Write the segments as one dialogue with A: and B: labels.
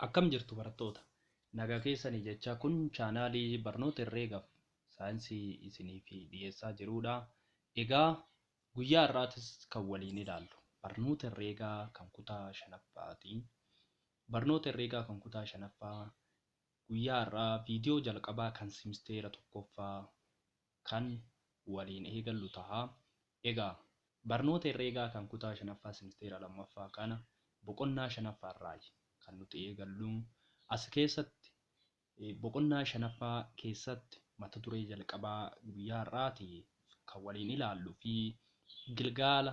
A: Akkam jirtu barattoota? Nagaa keessanii jecha kun chaanaalii barnoota herreegaaf saayinsii isiniif dhiyeessaa jirudha. Egaa guyyaa har'aatis kan waliin ilaallu barnoota herreegaa kan kutaa shanaffaati. Barnoota herreegaa kan kutaa shanaffaa guyyaa har'aa viidiyoo jalqabaa kan simisteera tokkoffaa kan waliin eegallu ta'a. Egaa barnoota herreegaa kan kutaa shanaffaa simisteera lammaffaa kana boqonnaa shanaffaarraayi kan nuti eegallu. As keessatti boqonnaa shanaffaa keessatti mata duree jalqabaa guyyaa har'aati kan waliin ilaallu fi gilgaala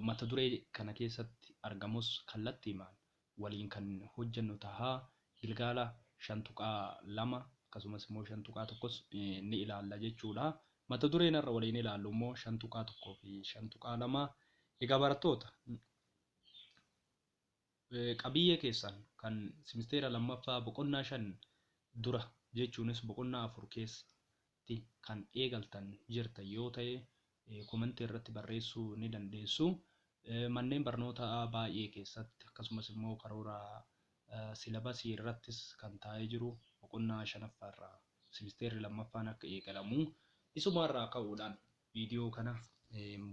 A: mata duree kana keessatti argamus kallattiimaan waliin kan hojjennu ta'a. Gilgaala 5.2 akkasumas immoo 5.1s ni ilaalla jechuudha. Mata dureen har'a waliin ilaallu immoo 5.1 fi 5.2. Egaa barattoota, qabiyyee keessan kan simisteera lammaffaa boqonnaa 5 dura jechuunis boqonnaa 4 keessatti kan eegaltan jirtan yoo ta'e komentii irratti barreessuu ni dandeessu. Manneen barnootaa baay'ee keessatti akkasumas immoo karoora silabasii irrattis kan taa'ee jiru boqonnaa shanaffaarraa simisteerri lammaffaan akka eegalamu isumarraa ka'uudhaan viidiyoo kana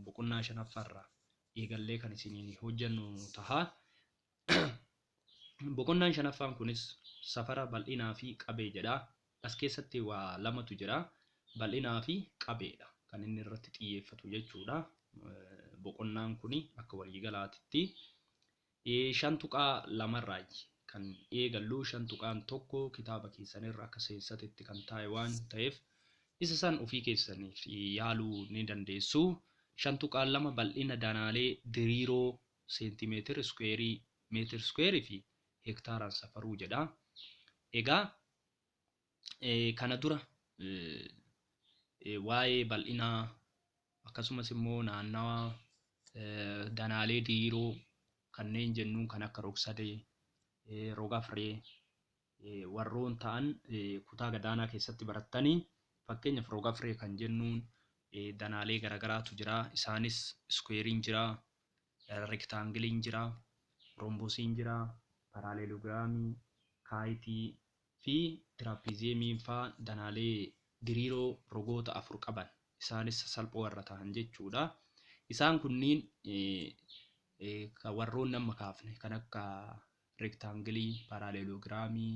A: boqonnaa shanaffaarraa eegallee kan isiniin hojjennu ta'a. Boqonnaan shanaffaan kunis safara bal'inaa fi qabee jedha. As keessatti waa lamatu jira. Bal'inaa fi qabeedha kan inni irratti xiyyeeffatu jechuudha. Boqonnaan kuni akka waliigalaatitti 5.2rraa kan eegallu. 5.1 kitaaba keessanirra akka seensatitti kan taa'e waan ta'eef isa san ofii keessaniif yaaluu ni dandeessu. 5.2 bal'ina danaalee diriiroo seentimeetira iskuweerii, meetir iskuweerii fi hektaaraan safaruu jedha. Egaa kana dura waa'ee bal'inaa akkasumas immoo naannawaa danaalee diriiroo kanneen jennuun kan akka rog-sadee, rog-afree warroon ta'an kutaa gadaanaa keessatti barattanii, fakkeenyaaf rog-afree kan jennuun danaalee garaagaraatu jira. Isaanis iskuweeriin jira, rektaangiliin jira, roombosiin jira, paraaleeloogiraamii, kaayitii fi tiraapiziyeemiin faa danaalee diriiroo rogoota 4 qaban. Isaanis sasalphoo warra ta'an jechuudha. Isaan kunniin warroon nama kaafne kan akka rektaangilii, paraaleeloogiraamii,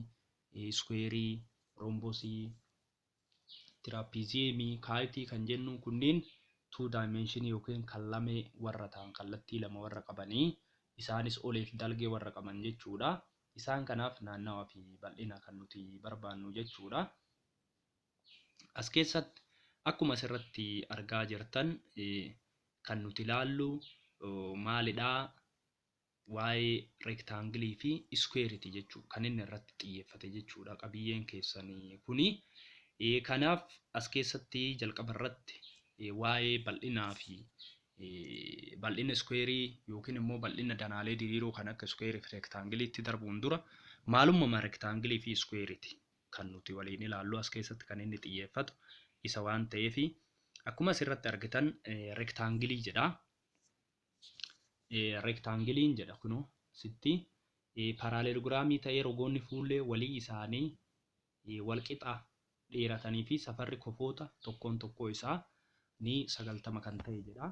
A: iskuweerii, roombosii, tiraapiziyeemii, kaayitii kan jennu kunniin 2 dimensionii yookiin kan lamee warra ta'an, kallattii lama warra qabanii, isaanis oliif dalgee warra qaban jechuudha. Isaan kanaaf naannawaa fi bal'ina kan nuti barbaannu jechuudha. As keessatti akkuma asirratti argaa jirtan kan nuti ilaallu maalidhaa? Waa'ee rektaangilii fi iskuweeriti jechuudha. Kan inni irratti xiyyeeffate jechuudha qabiyyeen keessanii kuni. Kanaaf as keessatti jalqaba irratti waa'ee bal'inaa fi bal'ina iskuweerii yookiin immoo bal'ina danaalee diriiroo kan akka iskuweerii fi rektaangiliitti darbuun dura maalummaa rektaangilii fi iskuweeriti kan nuti waliin ilaallu as keessatti kan inni xiyyeeffatu isa waan ta'eef akkuma asirratti argitan rektaangilii jedha. Rektaangiliin jedha kunoo sitti paraaleeloogiraamii ta'ee rogoonni fuullee walii isaanii walqixa dheeratanii fi safarri kofoota tokkoon tokkoo isaa ni 90 kan ta'e jedha.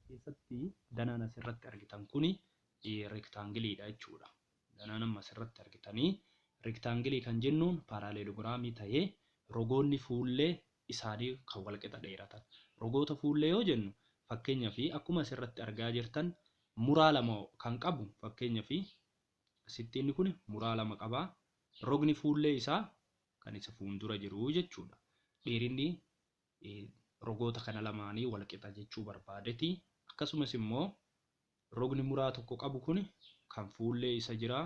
A: Keessatti danaan asirratti argitan kuni rektaangiliidha jechuudha. Danaan amma asirratti argitanii rektaangilii kan jennuun paraaleeloogiraamii ta'ee rogoonni fuullee isaanii kan walqixa dheeratan. Rogoota fuullee yoo jennu fakkeenyaaf akkuma asirratti argaa jirtan muraa 2 kan qabu, fakkeenyaaf asitti inni kun muraa 2 qaba. Rogni fuullee isaa kan isa fuuldura jiru jechuudha. Dheerinni rogoota kana lamaanii walqixa jechuu barbaadeti. Akkasumas immoo rogni muraa 1 qabu kun kan fuullee isa jira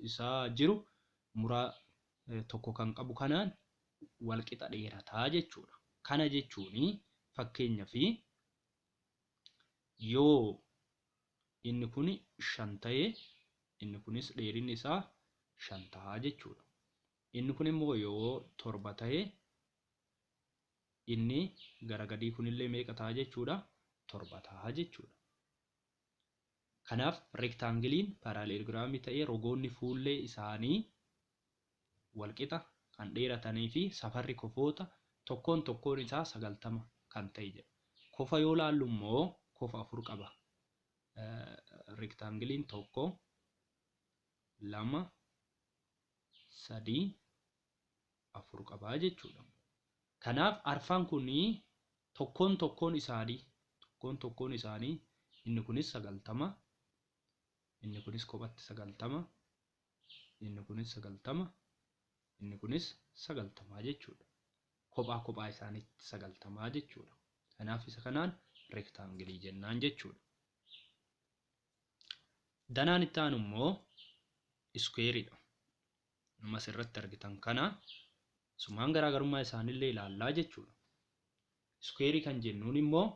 A: isaa jiru muraa 1 kan qabu kanaan walqixa dheerataa jechuudha. Kana jechuun fakkeenyaaf yoo inni kun 5 ta'e inni kunis dheerinni isaa 5 ta'a jechuudha. Inni kun immoo yoo 7 ta'e inni gara gadii kunillee meeqa ta'a jechuudha? 7 ta'a jechuudha. Kanaaf reektaangiliin paaraaleeloogiraamii ta'ee rogoonni fuullee isaanii walqixa kan dheeratanii fi safarri kofoota tokkoon tokkoon isaa 90 kan ta'e jedha. Kofa yoo laallu immoo kofa 4 qaba. Reektaangiliin 1, 2, 3, 4 qaba jechuudha. Kanaaf arfan kun tokkoon tokkoon isaanii tokkoon tokkoon isaanii inni kunis 90, inni kunis kophatti 90, inni kunis 90, inni kunis 90 jechuudha. Kophaa kophaa isaaniitti 90 jechuudha. Kanaaf isa kanaan reektaangilii jennaan jechuudha. Danaan itti aanu immoo iskuweeriidha. Amma asirratti argitan kana sumaan garaagarummaa isaaniillee ilaallaa jechuudha. Iskuweerii kan jennuun immoo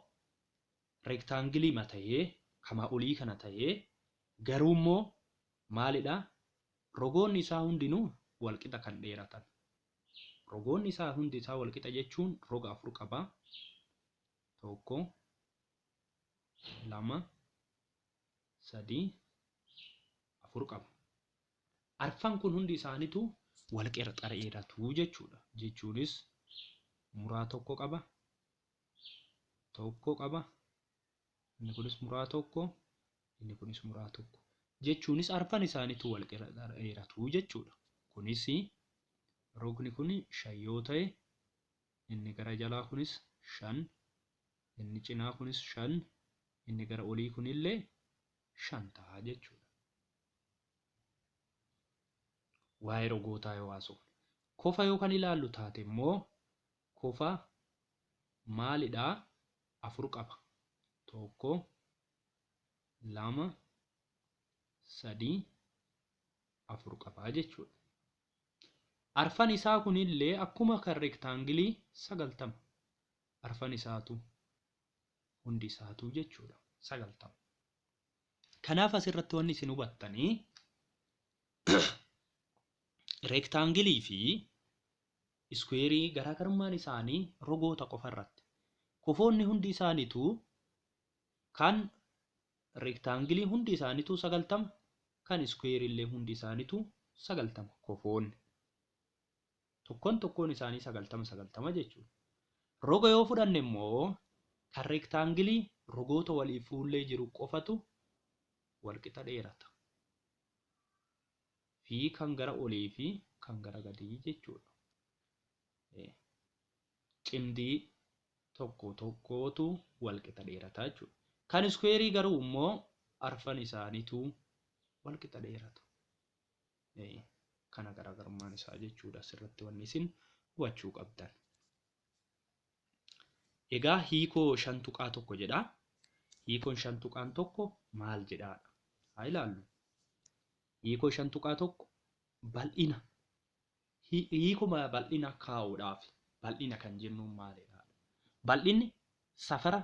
A: reektaangilii ta'ee kama olii kana ta'ee garuu immoo maalidha? Rogoonni isaa hundinuu walqixa kan dheeratan. Rogoonni isaa hundi isaa walqixa jechuun roga 4 qaba. 1, 2, 3, 4 qaba. Arfan kun hundi isaaniitu walqixa dheeratu jechuudha. Jechuunis muraa 1 qaba, 1 qaba, inni kunis muraa 1, inni kunis muraa 1. Jechuunis arfan isaaniitu walqixa dheeratu jechuudha. Kunis rogni kun 5 yoo ta'e, inni gara jalaa kunis 5, inni cinaa kunis 5, inni gara olii kunillee 5 ta'a jechuudha. Waa'ee rogootaa yoo haasofnu. Kofa yoo kan ilaallu taate immoo kofa maalidhaa? 4 qaba. 1, 2, 3, 4 qaba jechuudha. Arfan isaa kunillee akkuma kan reektaangilii 90. Arfan isaatu hundi isaatu jechuudha 90. Kanaaf asirratti wanni isin hubattanii reektaangilii fi iskuweerii garaagarummaan isaanii rogoota qofa irratti. Kofoonni hundi isaaniitu kan reektaangilii hundi isaaniitu 90, kan iskuweerii illee hundi isaaniitu 90 kofoonni. Tokkoon tokkoon isaanii 90 90 jechuudha. Roga yoo fudhanne immoo kan reektaangilii rogoota walii fuullee jiru qofatu walqixa dheerata. Fi kan gara olii fi kan gara gadii jechuudha. Cimdii tokko tokkootu walqixa dheerata jechuudha. Kan iskuweerii garuu immoo arfan isaaniitu walqixa dheeratu. Kana garaagarummaan isaa jechuudha asirratti wanni isin hubachuu qabdan. Egaa hiikoo 5.1 jedha. Hiikoon 5.1 maal jedhaadha? Haa ilaallu. Hiikoo 5.1 bal'ina. Hiikuma bal'ina kaa'uudhaaf bal'ina kan jennuun maalidha? Bal'inni safara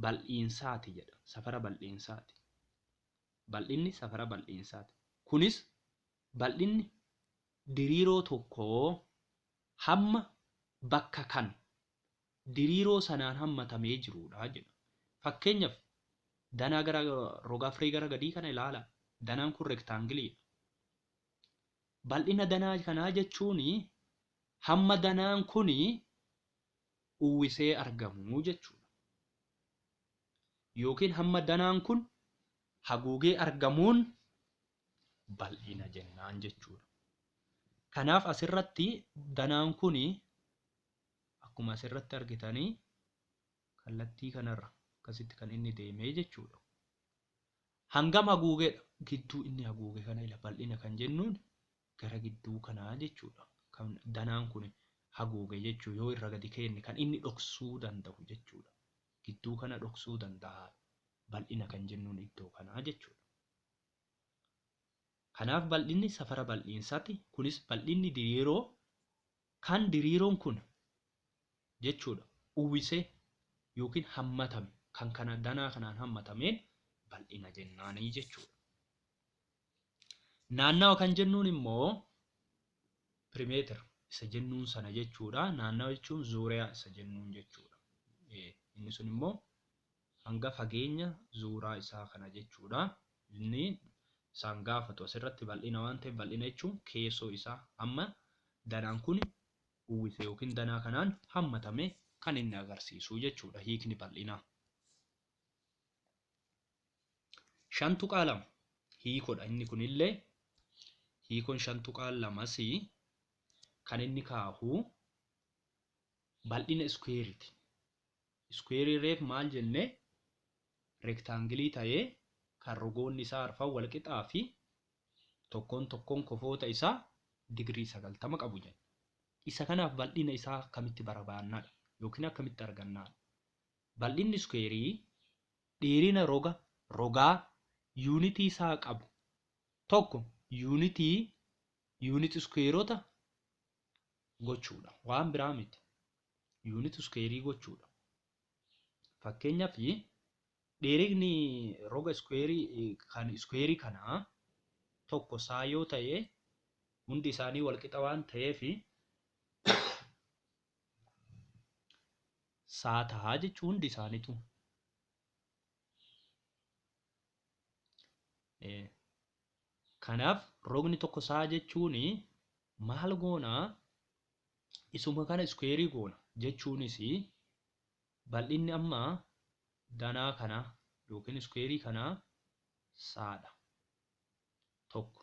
A: bal'iinsaati jedha. Safara bal'iinsaati. Bal'inni safara bal'iinsaati. Kunis bal'inni diriiroo tokkoo hamma bakka kan diriiroo sanaan hammatamee jirudha jedha. Fakkeenyaaf danaa gara roga afree gara gadii kana ilaala. Danaan kun reektaangiliidha. Bal'ina danaa kanaa jechuun hamma danaan kun uwwisee argamu jechuudha. Yookiin hamma danaan kun haguugee argamuun bal'ina jennaan jechuudha. Kanaaf asirratti danaan kun akkuma asirratti argitanii kallattii kanarra akkasitti kan inni deemee jechuudha. Hangam haguugeedha? Gidduu inni haguuge kana ila bal'ina kan jennuun gara gidduu kanaa jechuudha. Kan danaan kun haguuge jechuu yoo irra gadi keenne kan inni dhoksuu danda'u jechuudha. Gidduu kana dhoksuu danda'a bal'ina kan jennuun iddoo kanaa jechuudha. Kanaaf bal'inni safara bal'iinsaati. Kunis bal'inni diriiroo kan diriiroon kun jechuudha uwwisee yookiin hammatame kan kana danaa kanaan hammatameen bal'ina jennaanii jechuudha. Naannawa kan jennuun immoo pirimeetira isa jennuun sana jechuudha. Naannawa jechuun zuuriyaa isa jennuun jechuudha. Inni sun immoo Hanga fageenya zuuraa isaa kana jechuudha. Inni isaan gaafatu asirratti bal'ina waan ta'eef bal'ina jechuun keessoo isaa amma danaan kun uwwise yookiin danaa kanaan hammatame kan inni agarsiisu jechuudha hiikni bal'inaa. 5.2 hiikodha inni kunillee hiikon 5.2 kan inni kaahu bal'ina iskuweeriiti. Iskuweerii reef maal jenne reektaangilii ta'ee kan rogoonni isaa arfan wal qixaa fi tokkoon tokkoon kofoota isaa digirii 90 qabu jenna. Isa kanaaf bal'ina isaa akkamitti barbaannaadha yookiin akkamitti argannaadha. Bal'inni iskuweerii dheerina rogaa yuunitii isaa qabu tokko yuunit iskuweerota gochuudha. Waan biraa miti. Yuunit iskuweerii gochuudha. Fakkeenyaaf dheerinni roga iskuweerii kan iskuweerii kanaa tokko isaa yoo ta'e hundi isaanii wal qixa waan ta'eef saa tahaa jechuun hundi isaaniitu. Kanaaf rogni tokko saa jechuun maal goonaa isuma kana iskuweerii goona jechuunis bal'inni amma danaa kana yookiin iskuweerii kanaa saadha tokko.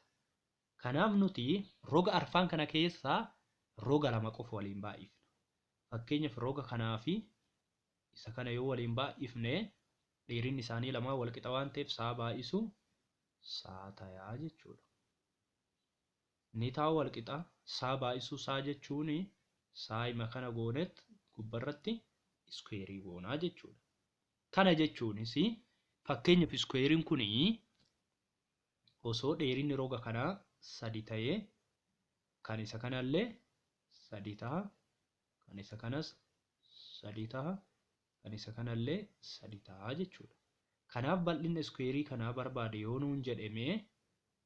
A: Kanaaf nuti roga arfan kana keessaa roga lama qofa waliin baay'ifna. Fakkeenyaaf roga kanaa fi isa kana yoo waliin baay'ifne dheerinni isaanii lamaan wal qixa waan ta'eef saa baay'isu saa tayaa jechuudha. Ni ta'a wal qixa saa baay'isu saa jechuun saa hima kana goonet gubbarratti iskuweerii goonaa jechuudha. Kana jechuunis fakkeenyaaf iskuweeriin kun osoo dheerinni roga kanaa 3 ta'ee kan isa kanallee 3 ta'a, kan isa kanas 3 ta'a, kan isa kanallee 3 ta'a jechuudha. Kanaaf bal'inni iskuweerii kanaa barbaade yoo nuun jedhame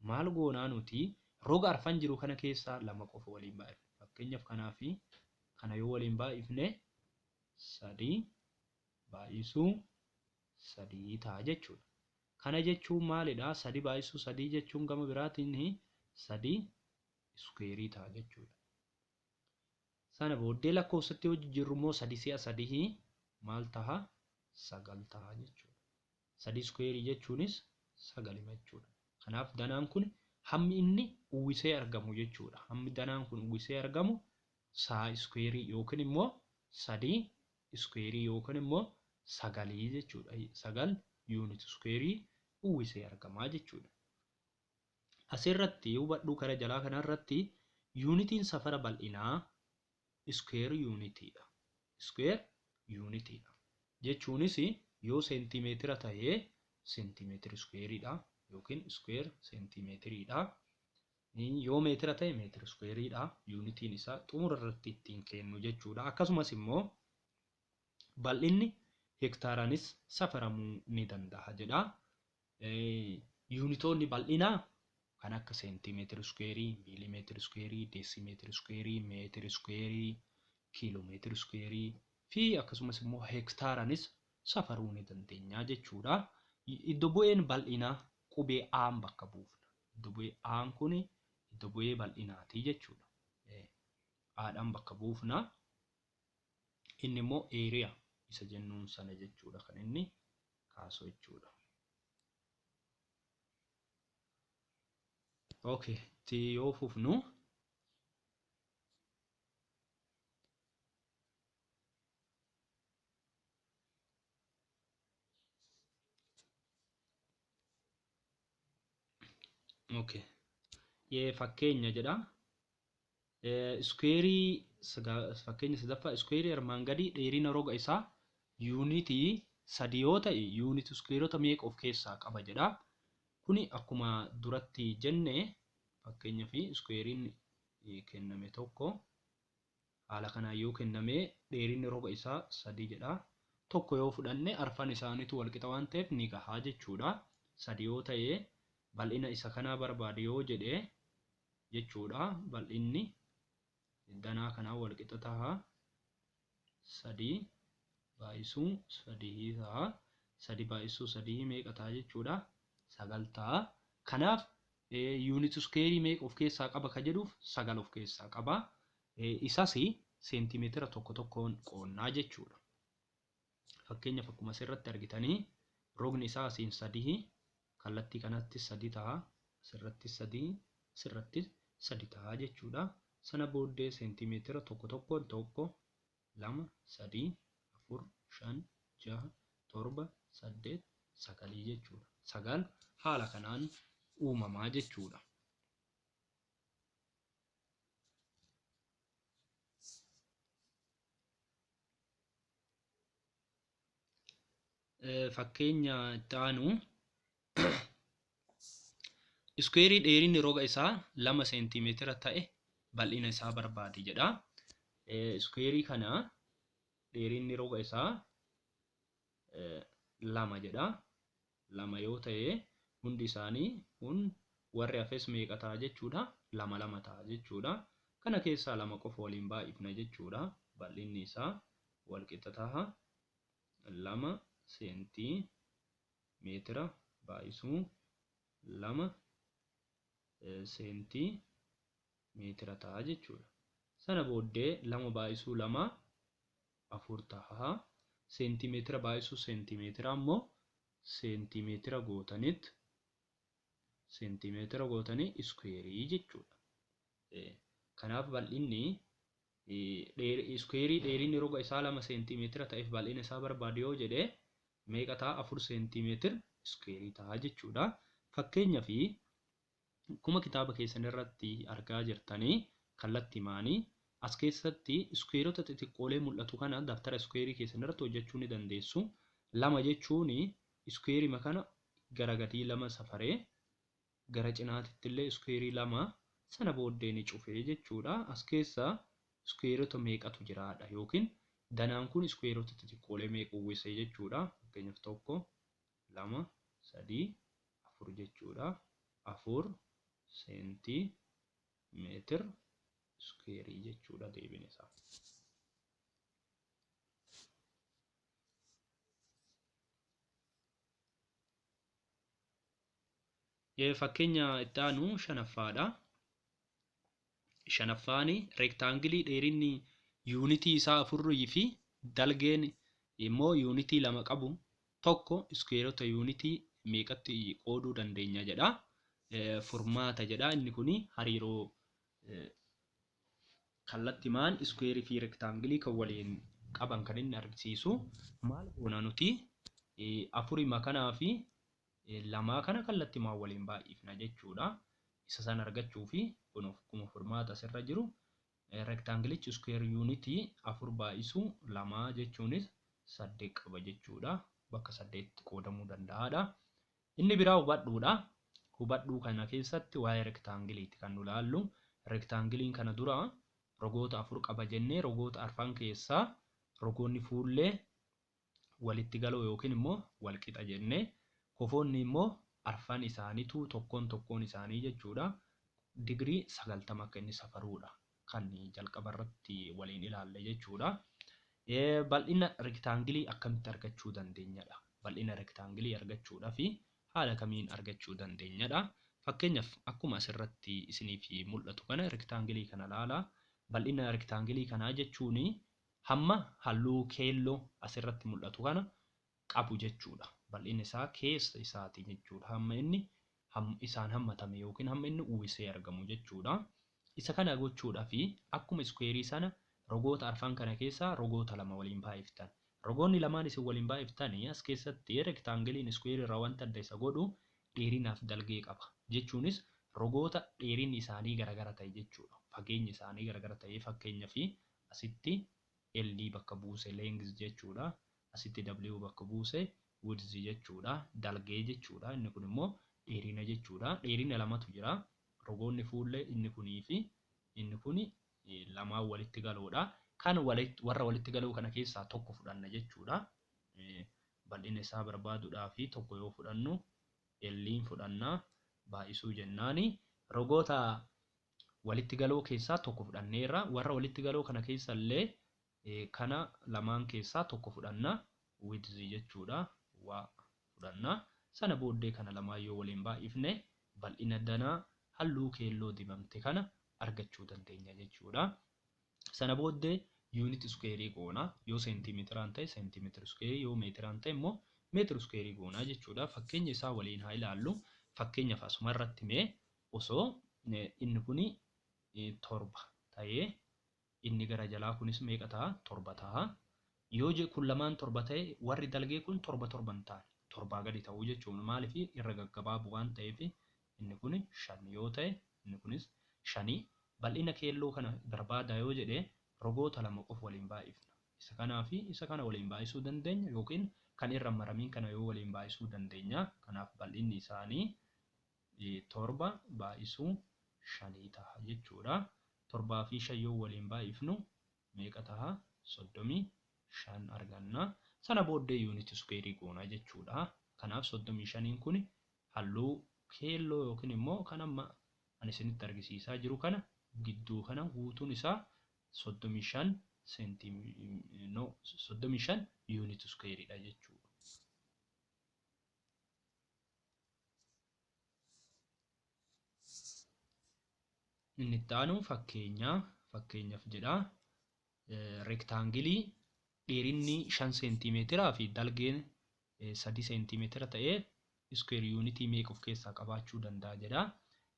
A: maal goonaa nuti roga arfan jiru kana keessaa lama qofa waliin baay'ifne. Fakkeenyaaf kanaa fi kana yoo waliin baay'ifne 3 baay'isuu 3 ta'a jechuudha. Kana jechuun maalidha? 3 baay'isuu 3 jechuun gama biraatiin 3 iskuweerii ta'a jechuudha. Sana booddee lakkoofsatti yoo jijjiirru immoo 3 si'a 3 maal ta'a? 9 ta'a jechuudha. 3 iskuweerii jechuunis 9 jechuudha. Kanaaf danaan kun hammi inni uwwisee argamu jechuudha. Hammi danaan kun uwwisee argamu saa iskuweerii yookiin immoo 3 iskuweerii yookiin immoo 9 jechuudha. 9 yuunit iskuweerii uwwisee argamaa jechuudha. Asirratti hubadhuu kara jalaa kanarratti yuunitiin safara bal'inaa iskuweer yuunitiidha. Iskuweer yuunitiidha. Jechuunis yoo seentimeetira ta'ee seentimeetira iskuweeriidha yookiin iskuweer seentimeetiriidha. Yoo meetira ta'e meetira iskuweeriidha. Yuunitiin isaa xumura irratti ittiin kennu jechuudha. Akkasumas immoo bal'inni hektaaraanis safaramuu ni danda'a jedha. Yuunitoonni bal'inaa kan akka seentimeetira iskuweerii, miilimeetira iskuweerii, deesimeetira iskuweerii, meetira iskuweerii, kiiloomeetira iskuweerii fi akkasumas immoo hektaaraanis safaruu ni dandeenya jechuudha. Iddo bu'een bal'inaa qubee A'n bakka buufna. Iddo bu'ee A'n kun iddo bu'ee bal'inaati jechuudha. A'dhaan bakka buufna. Inni immoo eeriyaa isa jennuun sana jechuudha kan inni kaasu jechuudha. Okay, itti yoo fufnu okay. Fakkeenya jedha. Iskuweerii fakkeenya sadaffaa iskuweerii armaan gadii dheerina roga isaa yuunitii 3 yoo ta'e yuunit iskuweerota meeqa of keessaa qaba jedha. Kuni akkuma duratti jenne fakkeenyaaf iskuweeriin kenname tokko haala kanaan yoo kenname dheerinni roga isaa 3 jedha. Tokko yoo fudhanne arfan isaaniitu wal qixa waan ta'eef ni gahaa jechuudha. 3 yoo ta'e bal'ina isa kanaa barbaade yoo jedhe jechuudha. Bal'inni danaa kanaa wal qixa ta'a. 3 baay'isuu 3 ta'a. 3 baay'isuu 3 meeqa ta'a jechuudha? 9 ta'a. Kanaaf yuunit iskuweerii meeqa of keessaa qaba ka jedhuuf 9 of keessaa qaba. Isas seentimeetira tokko tokkoon qoonnaa jechuudha. Fakkeenyaaf akkuma asirratti argitanii rogni isaa asiin 3, kallattii kanatti 3 ta'a, asirratti 3, asirratti 3 ta'a jechuudha. Sana booddee seentimeetira tokko tokkoon 1, 2, 3, 4, 5, 6, 7, 8, 9 jechuudha. 9 haala kanaan uumamaa jechuudha. Fakkeenya itti aanu iskuweerii dheerinni roga isaa 2 seentimeetira ta'e bal'ina isaa barbaadi jedha. Iskuweerii kana dheerinni roga isaa 2 jedha. 2 yoo ta'e hundi isaanii kun warri hafes meeqa ta'a jechuudha? 2 2 ta'a jechuudha. Kana keessaa 2 qofa waliin baay'ifna jechuudha. Bal'inni isaa wal qixa ta'a. 2 seentimeetira baay'isuu 2 seentimeetira ta'a jechuudha. Sana booddee 2 baay'isuu 2 4 ta'a. Seentimeetira baay'isuu seentimeetira ammoo seentimeetira gootanitti seentimeetira gootanii iskuweerii jechuudha. Kanaaf bal'inni iskuweerii dheerinni roga isaa 2 seentimeetira ta'eef bal'ina isaa barbaadu yoo jedhe meeqa ta'a? 4 seentimeetira iskuweerii ta'a jechuudha. Fakkeenyaaf akkuma kitaaba keessan irratti argaa jirtanii kallattii maanii as keessatti iskuweerota xixiqqoolee mul'atu kana daftara iskuweerii keessan irratti hojjechuu ni dandeessu. 2 jechuun iskuweerima kana gara gadii 2 safaree gara cinaatitti illee iskuweerii 2 sana booddee ni cufee jechuudha. As keessa iskuweerota meeqatu jiraadha yookiin danaan kun iskuweerota xixiqqoolee meeqa uwwisee jechuudha. Fakkeenyaaf 1, 2, 3, 4 jechuudha. 4 seentimeetira iskuweerii jechuudha deebiin isaa. Fakkeenya itti aanu shanaffaadha. Shanaffaan reektaangilii dheerinni yuunitii isaa 4 fi dalgeen immoo yuunitii 2 qabu tokko iskuweerota yuunitii meeqatti qooduu dandeenya jedha. Furmaata jedha. Inni kuni hariiroo kallattimaan iskuweerii fi reektaangilii kan waliin qaban kan inni argisiisu. Maal goona nuti 4 kanaa fi 2 kana kallattimaan waliin baay'ifna jechuudha. Isa san argachuu fi kun akkuma furmaata asirra jiru reektaangilichi iskuweer yuunitii 4 baay'isuu 2 jechuunis 8 qaba jechuudha. Bakka 8 qoodamuu danda'aadha. Inni biraa hubadhuudha. Hubadhuu kana keessatti waa'ee reektaangiliiti kan nu ilaallu. Reektaangiliin kana dura rogoota 4 qaba jennee rogoota arfan keessaa rogoonni fuullee walitti galoo yookiin immoo wal qixa jennee kofoonni immoo arfan isaaniitu tokkoon tokkoon isaanii jechuudha. Digirii 90 akka inni safaruudha kan jalqaba irratti waliin ilaalle jechuudha. Bal'ina reektaangilii akkamitti argachuu dandeenyadha? Bal'ina reektaangilii argachuudhaaf haala kamiin argachuu dandeenyadha? Fakkeenyaaf akkuma asirratti isiniif mul'atu kana reektaangilii kana ilaalaa. Bal'ina reektaangilii kanaa jechuun hamma halluu keelloo asirratti mul'atu kana qabu jechuudha. Bal'inni isaa keessa isaati jechuudha. Hamma inni isaan hammatame yookiin hamma inni uwwisee argamu jechuudha. Isa kana gochuudhaaf akkuma iskuweerii sana rogoota arfan kana keessaa rogoota 2 waliin baay'iftan. Rogoonni lamaan isin waliin baay'iftanii as keessatti reektaangiliin iskuweerii irraa wanta adda isa godhu dheerinaaf dalgee qaba. Jechuunis rogoota dheerinni isaanii garagara ta'e jechuudha. Fageenyi isaanii garagara ta'e fakkeenyaaf asitti L bakka buuse length jechuudha. Asitti W bakka buuse width jechuudha. Dalgee jechuudha. Inni kun immoo dheerina jechuudha. Dheerina lamatu jira. Rogoonni fuullee inni kunii fi inni kuni lamaan walitti galoodha. Kan warra walitti galoo kana keessaa tokko fudhanna jechuudha. Bal'ina isaa barbaaduudhaaf tokko yoo fudhannu L fudhanna baay'isuu jennaani. Rogoota walitti galoo keessaa tokko fudhanneerra. Warra walitti galoo kana keessa illee kana lamaan keessaa tokko fudhanna width jechuudha. duwwaa fudhanna. Sana booddee kana lamaan yoo waliin baay'ifne bal'ina danaa halluu keelloo dibamte kana argachuu dandeenya jechuudha. Sana booddee yuunit iskuweerii goona. Yoo seentimeetiraan ta'e seentimeetira iskuweerii, yoo meetiraan ta'e immoo meetira iskuweerii goona jechuudha. Fakkeenya isaa waliin haa ilaallu. Fakkeenyaaf asuma irratti mee osoo inni kuni 7 ta'ee inni gara jalaa kunis meeqa ta'a? 7 ta'a. Yoo kun lamaan 7 ta'e warri dalgee kun 7 7 hin ta'an. 7 gadi ta'uu jechuun maaliif irra gaggabaabu waan ta'eef inni kun 5 yoo ta'e inni kunis 5. Bal'ina keelloo kana barbaada yoo jedhe rogoota lama qofa waliin baay'ifna. Isa kanaa fi isa kana waliin baay'isuu dandeenya yookiin kan irra maramiin kana yoo waliin baay'isuu dandeenya. Kanaaf bal'inni isaanii 7 baay'isuu 5 ta'a jechuudha. 7 fi 5 yoo waliin baay'ifnu meeqa ta'a? 35 arganna. Sana booddee yuunit iskuweerii goona jechuudha. Kanaaf 35 kun halluu keelloo yookiin immoo kan amma ani isinitti argisiisaa jiru kana gidduu kana guutuun isaa 35 35 yuunit iskuweeriidha jechuudha. Inni itti aanu fakkeenyaaf jedha reektaangilii dheerinni 5 seentimeetiraa fi dalgeen 3 seentimeetira ta'ee iskuweer yuunitii meeqa of keessaa qabaachuu danda'a jedha.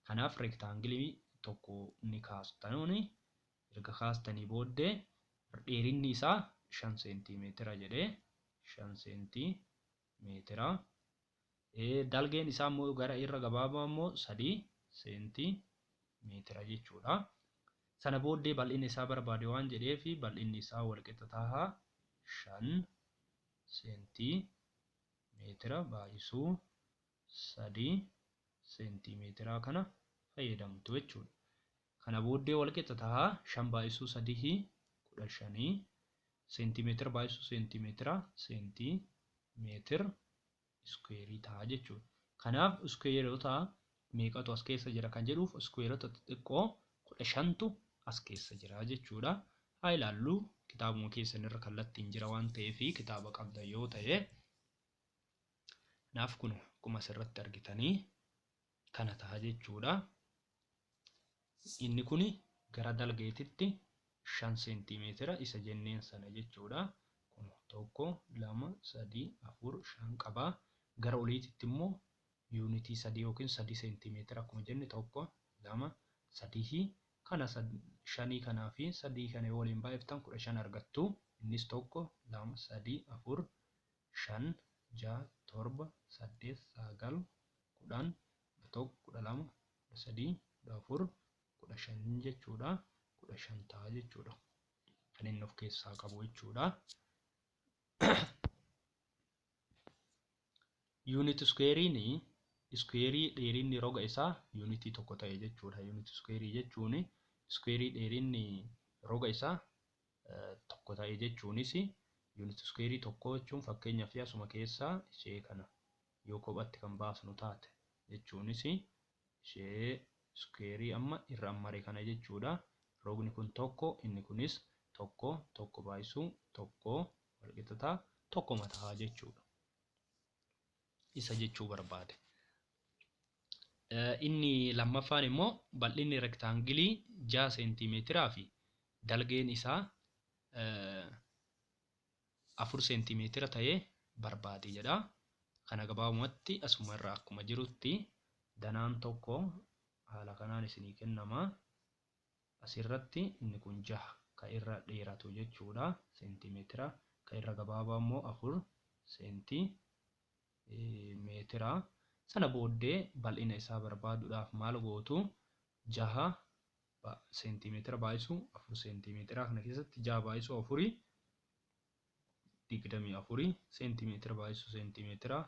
A: Kanaaf reektaangilii tokko ni kaastanuuni erga kaastanii booddee dheerinni isaa 5 seentimeetira jedhee 5 seentimeetira. Dalgeen isaa immoo gara irra gabaabaa immoo 3 seentimeetira jechuudha. Sana booddee bal'inni isaa barbaade waan jedheef bal'inni isaa walqixa ta'a 5 seentimeetira baay'isuu 3 seentimeetira kana fayyadamtu jechuudha. Kana booddee walqixa ta'a 5 baay'isuu 3 15 seentimeetira baay'isuu seentimeetira seentimeetira iskuweerii ta'a jechuudha. Kanaaf iskuweerota meeqatu as keessa jira kan jedhuuf iskuweerota xixiqqoo 15tu as keessa jira jechuudha. Haa ilaallu kitaabuma keessan irra kallattiin jira waan ta'eef kitaaba qabda yoo ta'e. Kanaaf kun akkuma asirratti argitanii kana ta'a jechuudha. Inni kun gara dalgeetitti 5 seentimeetira isa jenneen sana jechuudha. Kun 1 2 3 4 5 qaba. Gara oliititti immoo yuunitii 3 yookiin 3 seentimeetira akkuma jenne 1 2 3 kana 5 kanaa fi 3 kana yoo waliin baay'iftan 15 argattu. Innis 1 2 3 4 5 6 7 8 9 10 11 12 13 14 15 jechuudha. 15 ta'a jechuudha. Kan inni of keessaa qabu jechuudha. Yuunit iskuweeriin iskuweerii dheerinni roga isaa yuunitii 1 ta'e jechuudha. Yuunit iskuweerii jechuun iskuweerii dheerinni roga isaa 1 ta'e jechuunis yuunit iskuweerii 1 jechuun fakkeenyaaf asuma keessaa ishee kana yoo kophatti kan baasnu taate jechuunis ishee iskuweerii amma irra mare kana jechuudha. Rogni kun 1 inni kunis 1 1 baay'isuu 1 walqixa ta'a 1 mataa jechuudha. Isa jechuu barbaade. Inni lammaffaan immoo bal'inni reektaangilii 6 seentimeetiraa fi dalgeen isaa 4 seentimeetira ta'ee barbaade jedha. Kana gabaabumatti asuma irraa akkuma jirutti danaan tokko haala kanaan isinii kennama. Asirratti inni kun 6 kan irra dheeratu jechuudha. Seentimeetira kan irra gabaabaa immoo 4 seentimeetira. Sana booddee bal'ina isaa barbaaduudhaaf maal gootu? 6 seentimeetira baay'isuu 4 seentimeetira kana keessatti 6 baay'isuu 4 24 seentimeetira baay'isuu seentimeetira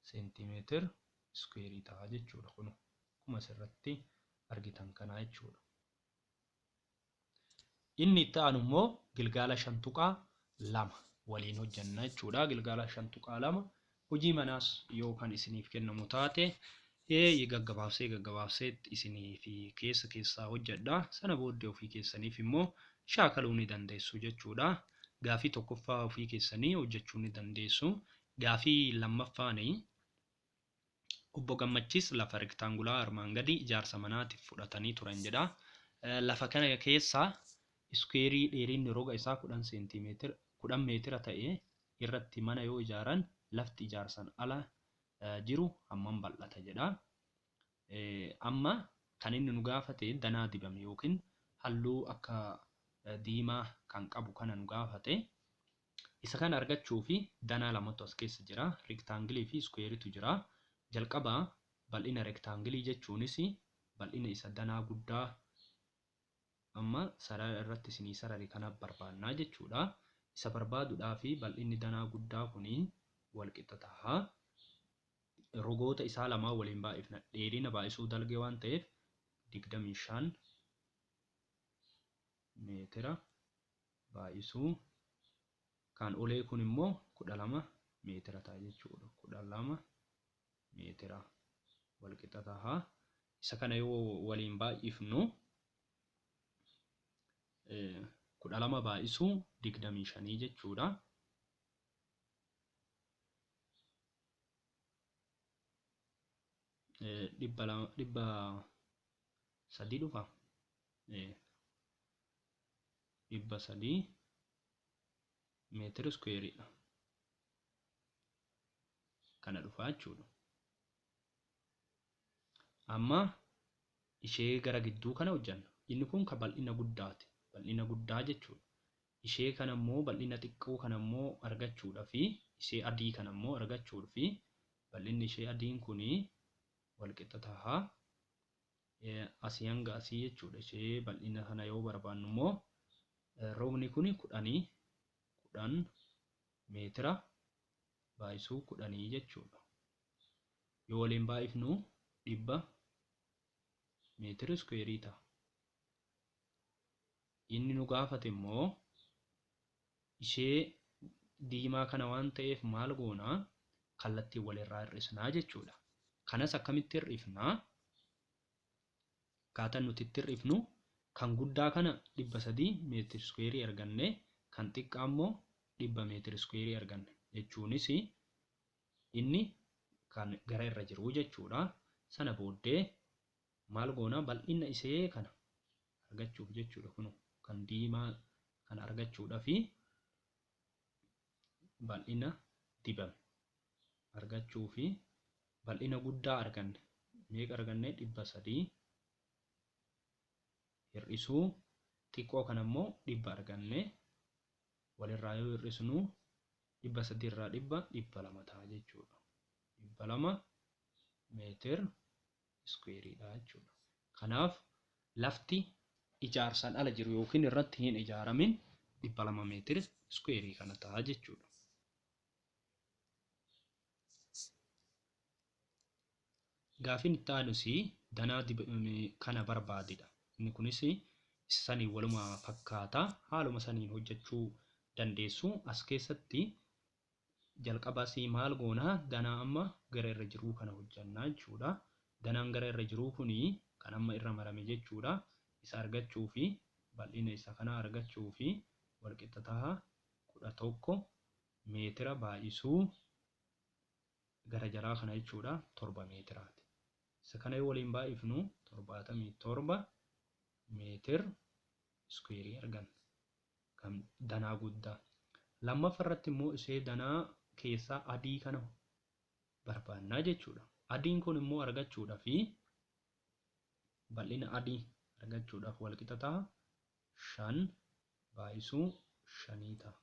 A: seentimeetira iskuweerii ta'a jechuudha. Kun akkuma asirratti argitan kana jechuudha. Inni itti aanu immoo gilgaala 5.2 waliin hojjenna jechuudha. Gilgaala 5.2 hojii manaas yoo kan isiniif kennamu taate gaggabaabsee isiniif keessa keessaa hojjedha. Sana booddee ofii keessaniif immoo shaakaluu ni dandeessu jechuudha. Gaafii tokkoffaa ofii keessanii hojjechuu ni dandeessu. Gaafii lammaffaanii obbo Gammachiis lafa rektaangulaa armaan gadii ijaarsa manaatiif fudhatanii turan jedha. Lafa kana keessa iskuweerii dheerinni roga isaa 10 seentimeetira 10 meetira ta'e irratti mana yoo ijaaran lafti ijaarsan ala jiru hammam bal'ata jedha. Amma kan inni nu gaafate danaa dibame yookiin halluu akka diimaa kan qabu kana nu gaafate. Isa kana argachuu fi danaa lamatu as keessa jira. Rektaangilii fi iskuweeritu jira. Jalqaba bal'ina rektaangilii jechuunis bal'ina isa danaa guddaa amma sarara irratti isinii sarare kana barbaannaa jechuudha. Isa barbaaduudhaa fi bal'inni danaa guddaa kuni wal qixa ta'a. Rogoota isaa lamaa waliin baay'ifna. Dheerina baay'isuu dalgee waan ta'eef 25 meetira baay'isuu kan olee kun immoo 12 meetira ta'a jechuudha. 12 meetira wal qixa ta'a. Isa kana yoo waliin baay'ifnu 12 baay'isuu 25 jechuudha. Dhibba sadii dhufa. 300 meetira iskuweeriidha. Kana dhufa jechuudha. Amma ishee gara gidduu kana hojjanna. Inni kun kan bal'ina guddaati. Bal'ina guddaa jechuudha. Ishee kana immoo bal'ina xiqqoo kana immoo argachuudhaa fi ishee adii kana immoo argachuudhaa fi bal'inni ishee adiin kuni wal qixa ta'a. Asii hanga asii jechuudha. Ishee bal'ina kana yoo barbaannu immoo rogni kuni 10 meetira baay'isuu 10 jechuudha. Yoo waliin baay'ifnu 100 meetira iskuweerii ta'a. Inni nu gaafate immoo ishee diimaa kana waan ta'eef maal goonaa kallattii walirraa hir'isnaa jechuudha. Kanas akkamitti hir'ifnaa? Akkaataan nuti itti hir'ifnu kan guddaa kana 300 meetira iskuweerii arganne kan xiqqaa immoo 100 meetira iskuweerii arganne jechuunis inni kan gara irra jiru jechuudha. Sana booddee maal goonaa bal'ina ishee kana argachuuf jechuudha. Kun kan diimaa kana argachuudhaa fi bal'ina dibame argachuu fi bal'ina guddaa arganne meeqa arganne 300 hir'isuu xiqqoo kana immoo 100 arganne walirraa yoo hir'isnu 300 irraa 100 200 ta'a jechuudha. 200 meetira iskuweeriidha jechuudha. Kanaaf lafti ijaarsaan ala jiru yookiin irratti hin ijaaramin 200 meetira iskuweerii kana ta'a jechuudha. Gaafiin itti aanus danaa dibame kana barbaadidha. Inni kunis saniin waluma fakkaata. Haaluma saniin hojjechuu dandeessu. As keessatti jalqabas maal goonaa danaa amma gara irra jiruu kana hojjannaa jechuudha. Danaan gara irra jiruu kuni kan amma irra marame jechuudha. Isa argachuu fi bal'ina isa kana argachuu fi walqixa ta'a 11 meetira baay'isuu gara jalaa kana jechuudha 7 meetiraati. Isa kana yoo waliin baay'ifnu 77 meetir iskuweerii arganna. Kan danaa guddaa. Lammaffaa irratti immoo ishee danaa keessaa adii kana barbaannaa jechuudha. Adiin kun immoo argachuudhaa fi bal'ina adii argachuudhaaf walqixa ta'a 5 baay'isuu 5 ta'a.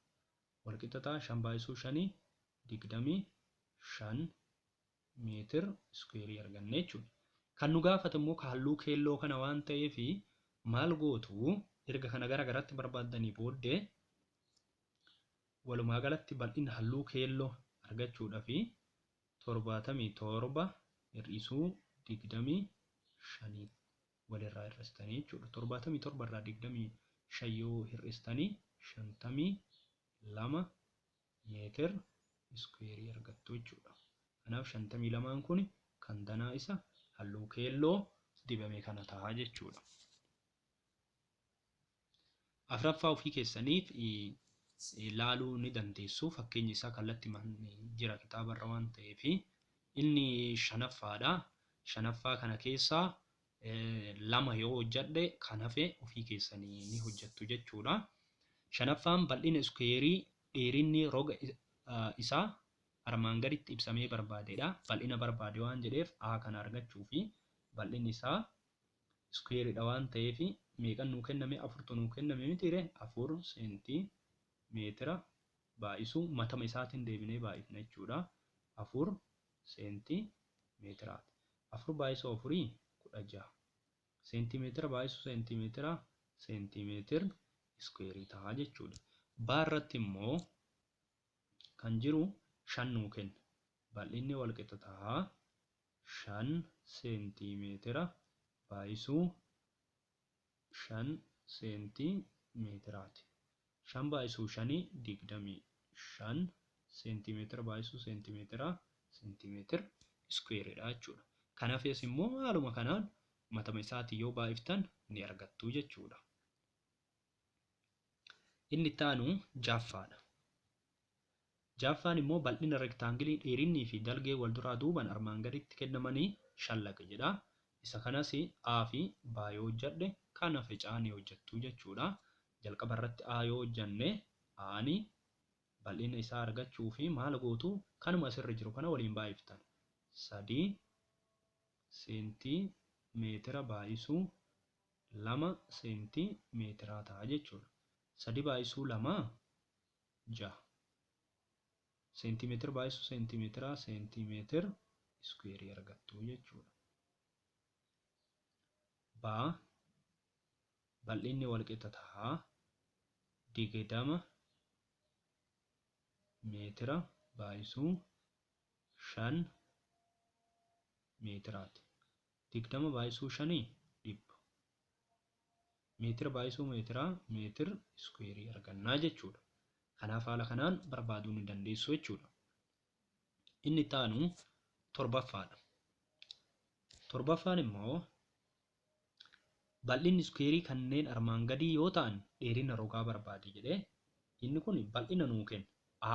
A: Walqixa ta'a 5 baay'isuu 5 25 meetir iskuweerii arganne jechuudha. Kan nu gaafate immoo halluu keelloo kana waan ta'eef maal gootu erga kana gara garatti barbaaddanii booddee walumaa galatti bal'ina halluu keelloo argachuudhaaf 77 hir'isuu 25 walirraa hir'istanii jechuudha. 77 irraa 25 yoo hir'istanii 52 meetir iskuweerii argattu jechuudha. Kanaaf 52 kun kan danaa isa halluu keelloo dibame kana ta'a jechuudha. Afraffaa ofii keessaniif Ilaaluu ni dandeessu. Fakkeenyi isaa kallattii jira kitaabarra waan ta'eef. Inni shanaffaadha. Shanaffaa kana keessaa 2 yoo hojjedhe kan hafe ofii keessanii ni hojjettu jechuudha. Shanaffaan bal'ina iskuweerii dheerinni roga isaa armaan gaditti ibsamee barbaadedha. Bal'ina barbaade waan jedheef A kana argachuu fi bal'inni isaa iskuweeridha waan ta'eef meeqan nuu kenname? 4tu nuu kenname mitiire? 4 seentimeetira baay'isuu matama isaatiin deebinee baay'ifna jechuudha. 4 seentimeetiraati. 4 baay'isuu 4 16. Seentimeetira baay'isuu seentimeetira seentimeetir iskuweerii ta'a jechuudha. B irratti immoo kan jiru 5 nuu kenna. Bal'inni walqixa ta'a 5 seentimeetira baay'isuu 5 seentimeetiraati. 5 baay'isuu 5 25 seentimeetira baay'isuu seentimeetira seentimeetir iskuweeridha jechuudha. Kanaafis immoo haaluma kanaan matama isaatiin yoo baay'iftan ni argattu jechuudha. Inni itti aanu ja'affaadha. Ja'affaan immoo bal'ina rektaangilii dheerinnii fi dalgee wal duraa duubaan armaan gaditti kennamanii shallaqi jedha. Isa kanas A fi B yoo hojjedhe kan hafe C ni hojjettu jechuudha. Jalqaba irratti A yoo hojjenne A'n bal'ina isaa argachuu fi maal gootu kanuma asirra jiru kana waliin baay'iftan. 3 seentimeetira baay'isuu 2 seentimeetiraa ta'a jechuudha. 3 baay'isuu 2 6. Seentimeetira baay'isuu seentimeetiraa seentimeetir iskuweerii argattu jechuudha. B bal'inni walqixa ta'a 20 meetira baay'isuu 5 meetiraati. 20 baay'isuu 5 100. Meetira baay'isuu meetiraa meetir iskuweerii argannaa jechuudha. Kanaaf haala kanaan barbaaduu ni dandeessu jechuudha. Inni itti aanu torbaffaadha. Torbaffaan immoo bal'inni iskuweerii kanneen armaan gadii yoo ta'an dheerina rogaa barbaade jedhee inni kun bal'ina nuu kenne. A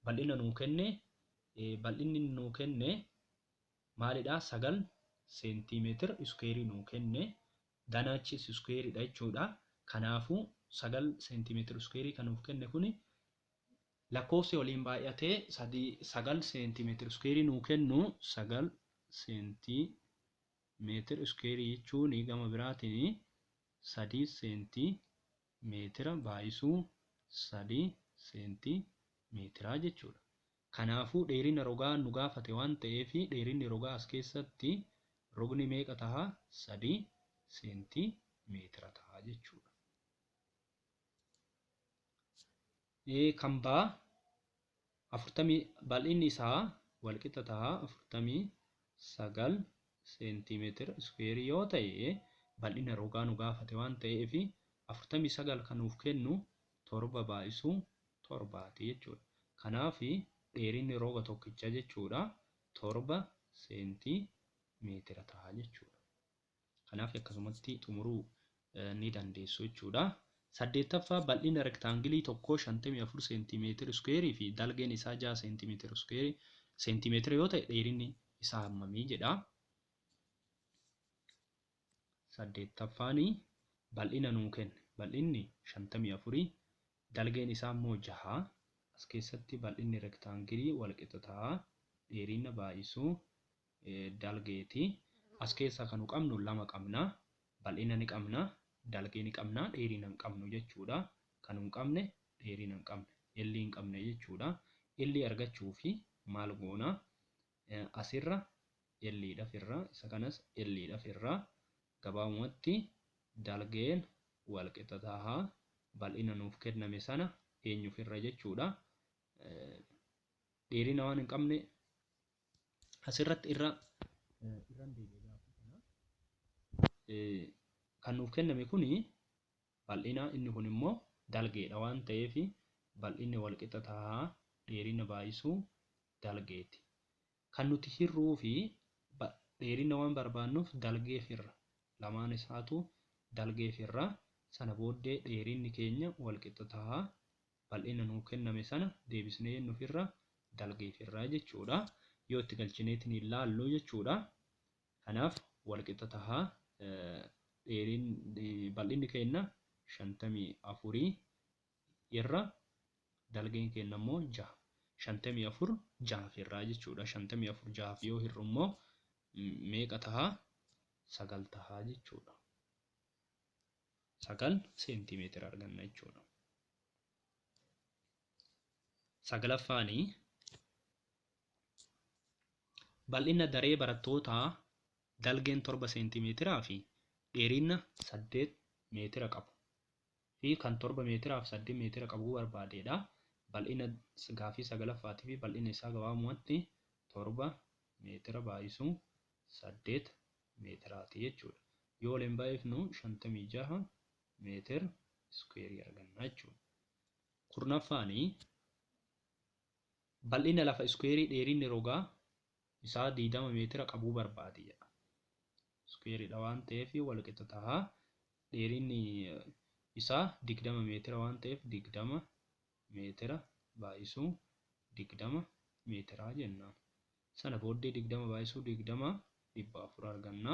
A: bal'ina nuu kenne, bal'inni nuu kenne maalidha? 9 seentimeetira iskuweerii nuu kenne. Danaachis iskuweeridha jechuudha. Kanaafuu 9 seentimeetira iskuweerii kan nuuf kenne kuni lakkoofsi waliin baay'atee 9 seentimeetira iskuweerii nuu kennu 9 seentimeetira iskuweerii jechuun gama biraatiin 3 seentimeetira baay'isuu 3 seentimeetiraa jechuudha. Kanaafuu dheerina rogaa nu gaafate waan ta'eef dheerinni rogaa as keessatti rogni meeqa ta'a? 3 seentimeetira ta'a jechuudha. Kan baa 40 bal'inni isaa walqixa ta'a 49 seentimeetira iskuweerii yoo ta'e bal'ina rogaa nu gaafate waan ta'eef 49 kan nuuf kennu 7 baay'isuu 7 jechuudha. Kanaaf dheerinni roga tokkicha jechuudha 7 seentimeetira ta'a jechuudha. Kanaaf akkasumatti xumuruu ni dandeessu jechuudha. 8ffaa bal'ina rektaangilii tokkoo 54 seentimeetira iskuweerii fi dalgeen isaa 6 seentimeetira iskuweerii seentimeetira yoo ta'e dheerinni isaa hammamii jedha. 8ffaan bal'ina nuu kenne. Bal'inni 54 dalgeen isaa immoo 6. As keessatti bal'inni rektaangilii walqixa ta'a dheerina baay'isuu dalgeeti. As keessaa kan nu qabnu 2 qabna. Bal'ina ni qabna, dalgee ni qabna, dheerina hin qabnu jechuudha. Kan hin qabne dheerina hin qabne, L hin qabne jechuudha. L argachuu fi maal goona? Asirra L dhaaf irra, isa kanas L dhaaf irra gabaabumatti dalgeen walqixa ta'a bal'ina nuuf kenname sana eenyuuf irra jechuudha. Dheerina waan hin qabne asirratti irra deebi'ee gaafa kana kan nuuf kenname kuni bal'ina, inni kun immoo dalgeedha waan ta'eef bal'inni walqixa ta'a dheerina baay'isuu dalgeeti. Kan nuti hirruu fi dheerina waan barbaannuuf dalgeef irra lamaan isaatu dalgeef irra sana booddee dheerinni keenya walqixa ta'a Bal'ina nuu kenname sana deebisnee nufirra dalgeefirraa jechuudha. Yoo itti galchineetiin ilaallu jechuudha. Kanaaf walqixa tahaa bal'inni keenya 54 irra dalgeen keenya immoo 6. 54 6 irraa jechuudha. 54 6 yoo hirru immoo meeqa tahaa? 9 tahaa jechuudha. 9 seentimeetira arganna jechuudha. Sagalaffaanii bal'ina daree barattootaa dalgeen 7 seentimeetiraa fi dheerina 8 meetira qabu fi kan 7 meetiraa fi 8 meetira qabu barbaadeedha. Bal'ina gaafii sagalaffaatii fi bal'ina isaa gabaabumatti 7 meetira baay'isuu 8 meetiraati jechuudha. Yoo waliin baay'ifnu 56 meetir iskuweerii arganna jechuudha. Kurnaffaanii bal'ina lafa iskuweerii dheerinni rogaa isaa 20 meetira qabuu barbaade jedha. Iskuweeriidha waan ta'eef walqixa tahaa. Dheerinni isaa 20 meetira waan ta'eef 20 meetira baay'isuu 20 meetiraa jennaan. Sana booddee 20 baay'isuu 20 400 arganna.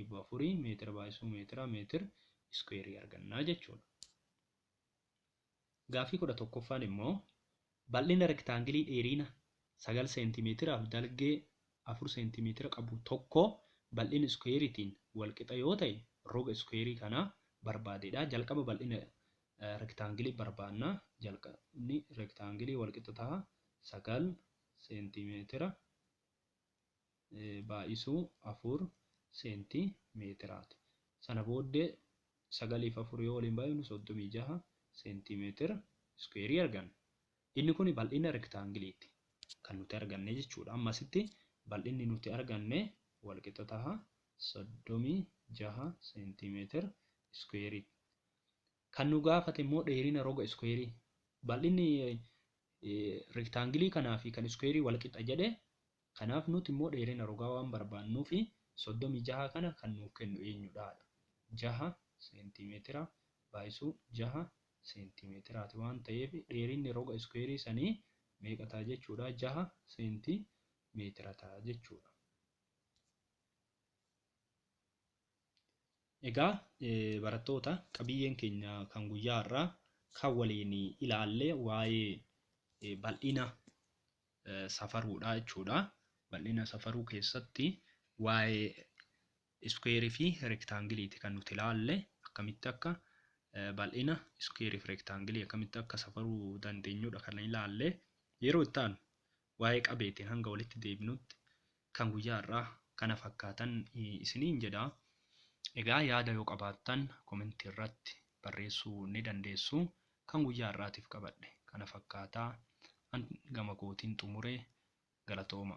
A: 400 meetira baay'isuu meetira meetir iskuweerii argannaa jechuudha. Gaaffii 11ffaan immoo bal'ina rektaangilii dheerina 9 seentimeetiraa fi dalgee 4 seentimeetira qabu tokko bal'ina iskuweeriitiin walqixa yoo ta'e roga iskuweerii kanaa barbaadeedha. Jalqaba bal'ina rektaangilii barbaanna. Jalqabni rektaangilii walqixa ta'a 9 seentimeetira baay'isuu 4 seentimeetiraati. Sana booddee 9 fi 4 yoo waliin baay'ifnu 36 seentimeetira iskuweerii arganna. Inni kun bal'ina rektaangiliiti kan nuti arganne jechuudha. Ammasitti bal'inni nuti arganne walqixa ta'a 36 seentimeetira iskuweerii. Kan nu gaafate immoo dheerina roga iskuweerii. Bal'inni rektaangilii kanaa fi kan iskuweerii walqixa jedhe. Kanaaf nuti immoo dheerina rogaa waan barbaannuuf 36 kana kan nuuf kennu eenyudha? 6 seentimeetira baay'isuu 6 seentimeetiraati waan ta'eef dheerinni roga iskuweerii sanii meeqa ta'a jechuudha? 6 seentimeetira ta'a jechuudha. Egaa barattoota qabiyyeen keenya kan guyyaa har'aa kan waliin ilaalle waa'ee bal'ina safaruudha jechuudha. Bal'ina safaruu keessatti waa'ee iskuweerii fi rektaangiliiti kan nuti ilaalle akkamitti akka bal'ina iskuweerii fi rektaangilii akkamitti akka safaruu dandeenyudha kan ilaalle. Yeroo itti aanu waa'ee qabeetiin hanga walitti deebinutti kan guyyaa har'aa kana fakkaatan isiniin jedha. Egaa yaada yoo qabaattan komentii irratti barreessuu ni dandeessu. Kan guyyaa har'aatiif qabadhe kana fakkaataa gama kootiin xumuree galatooma.